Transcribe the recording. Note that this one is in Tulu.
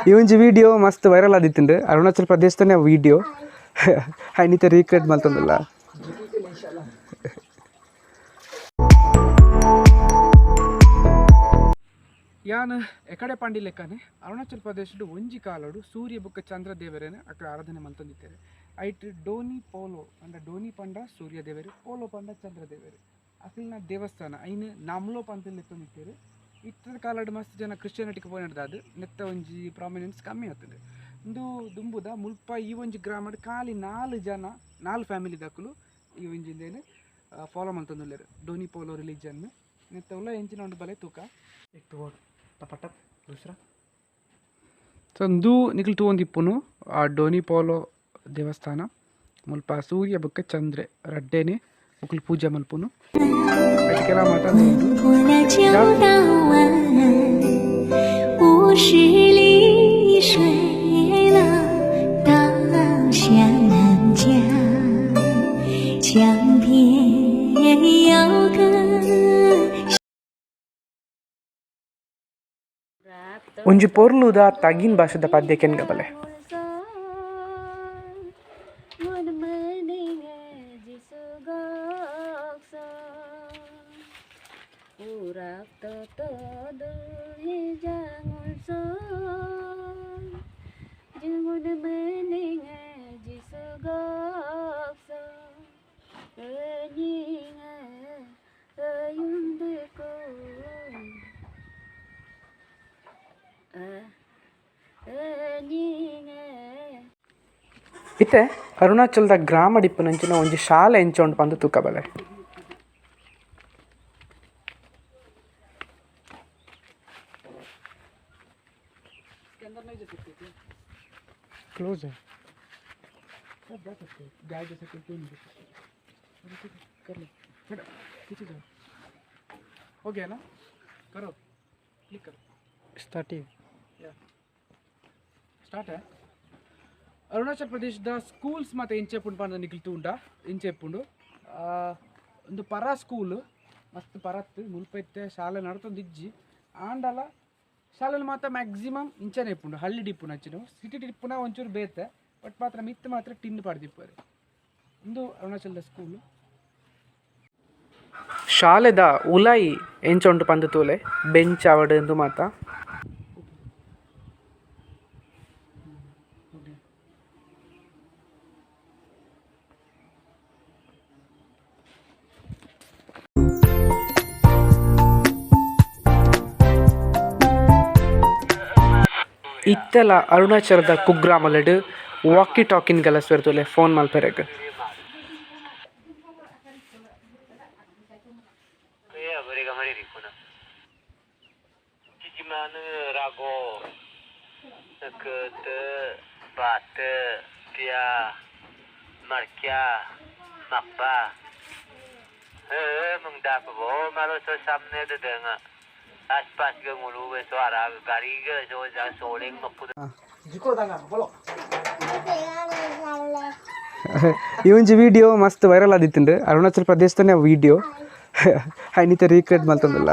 ಈ ಒಂಜಿ ವಿಡಿಯೋ ಮಸ್ತ್ ವೈರಲ್ ಆದಿತ್ತುಂಡು ಅರುಣಾಚಲ್ ಪ್ರದೇಶದನೇ ವಿಡಿಯೋ ಐನಿತ ರೀಕ್ರಿಯೇಟ್ ಮಲ್ತೊಂದುಲ್ಲ. ಯಾನ್ ಎಕಡೆ ಪಂಡಿ ಲೆಕ್ಕನೆ ಅರುಣಾಚಲ್ ಪ್ರದೇಶಡ್ ಒಂಜಿ ಕಾಲಡು ಸೂರ್ಯ ಬೊಕ್ಕ ಚಂದ್ರ ದೇವರೇನ ಅಕಡೆ ಆರಾಧನೆ ಮಲ್ತೊಂದಿತ್ತೆರ್. ಐಟ್ ಡೋನಿ ಪೋಲೋ ಪಂಡ ಡೋನಿ ಪಂಡ ಸೂರ್ಯ ದೇವರು, ಪೋಲೋ ಪಂಡ ಚಂದ್ರ ದೇವರು. ಅಕಲ್ನ ದೇವಸ್ಥಾನ ಐನ್ ನಾಮ್ಲೋ ಪಂತ ಲೆತ್ತೊಂದಿತ್ತೆರ್. ಇತ್ತದ ಕಾಲಡ್ ಮಸ್ತ್ ಜನ ಕ್ರಿಶ್ಚಿಯಾನಿಟಿಗೆ ಪೋಯಿನಡ್ದಾದ್ ನೆತ್ತ ಒಂಜಿ ಪ್ರಾಮಿನೆನ್ಸ್ ಕಮ್ಮಿ ಆತುಂಡು. ಉಂದು ದುಂಬುದ ಮುಲ್ಪ ಈ ಒಂಜಿ ಗ್ರಾಮಡ್ ಖಾಲಿ 4 ಜನ 4 ಫ್ಯಾಮಿಲಿ ದಕುಲು ಈ ಒಂಜಿ ಇಂದೇನು ಫಾಲೋ ಮಲ್ತೊಂದುಲ್ಲೆರ್ ಡೋನಿ ಪೋಲೋ ರಿಲಿಜನ್. ನೆತ್ತ ಉಲ್ಲ ಎಂಚಿನ ಉಂಡು ಬಲೆ ತೂಕ. ಸೊ ಉಂದು ನಿಕುಲು ತೂವೊಂದಿಪ್ಪುನು ಆ ಡೋನಿ ಪೋಲೋ ದೇವಸ್ಥಾನ. ಮುಲ್ಪ ಸೂರ್ಯ ಬೊಕ್ಕ ಚಂದ್ರೆ ರಡ್ಡೇನೆ ಮುಕುಲು ಪೂಜೆ ಮಲ್ಪುನು. ಕೆಲ ಮಾತ ಒಂಜಿ ಪೊರ್ಲುದ ತಗಿನ್ ಭಾಷೆದ ಪದ್ಯ ಕೆನ್ಗಬಲೆ. ಇತ್ತೆ ಅರುಣಾಚಲದ ಗ್ರಾಮ ಡಿಪ್ಪುನಂಚಿನ ಒಂಜಿ ಶಾಲೆ ಎಂಚ ಉಂಡು ಪಂದ್ ತೂಕಬಲೆ. क्लोज है। सब जा सकते हैं, गाय जा सकते हैं, क्यों नहीं जा सकते? ठीक है, कर लो, पीछे जाओ। हो गया ना? करो, क्लिक करो। स्टार्टिंग स्टार्ट है। ಅರುಣಾಚಲ್ ಪ್ರದೇಶದ ಸ್ಕೂಲ್ಸ್ ಮತ್ತು ಎಂಚೆಪ್ಪುಂಡು ಪಂಡ ನಿಕುಲು ತೂಂಡ ಎಂಚೆಪ್ಪುಂಡು ಒಂದು ಪರ ಸ್ಕೂಲ್ ಮಸ್ತ್ ಪರತ್ತು ಮುಲ್ಪ ಇತ್ತೆ ಶಾಲೆ ನಡತೊಂದಿಜ್ಜಿ. ಆಂಡಲ ಶಾಲೆಲ್ ಮಾತ್ರ ಮ್ಯಾಕ್ಸಿಮಮ್ ಇಂಚನೆ ಇಪ್ಪುಂಡು, ಹಳ್ಳಿ ಡಿಪ್ಪುನ ಅಂಚಿನ ಸಿಟಿ ಡಿಪ್ಪುನ ಒಂಚೂರು ಬೇತೆ, ಬಟ್ ಮಾತ್ರ ಮಿತ್ತು ಮಾತ್ರ ಟಿನ್ ಪಾಡ್ದಿಪ್ಪುವೆರ್. ಉಂದು ಅರುಣಾಚಲದ ಸ್ಕೂಲ್. ಶಾಲೆದ ಉಲಾಯಿ ಎಂಚ ಉಂಡು ಪಂದ್ ತೂಲೆ, ಬೆಂಚ್ ಆವಡ್ ಇಂದು ಮಾತ. ಇತ್ತೆಲ ಅರುಣಾಚಲದ ಕುಗ್ರಾಮಲೆಡ್ ವಾಕಿ ಟಾಕಿನ್ ಗಲಸುವೆರ್ ತೂಲೆ ಫೋನ್ ಮಲ್ಪೆರೆಗ್. ಈ ಒಂಜಿ ವಿಡಿಯೋ ಮಸ್ತ್ ವೈರಲ್ ಆದಿತ್ತುಂಡು ಅರುಣಾಚಲ್ ಪ್ರದೇಶದನೇ ವಿಡಿಯೋ ಐನಿತ ರೀಕ್ರಿಯೇಟ್ ಮಲ್ತೊಂದುಲ್ಲ.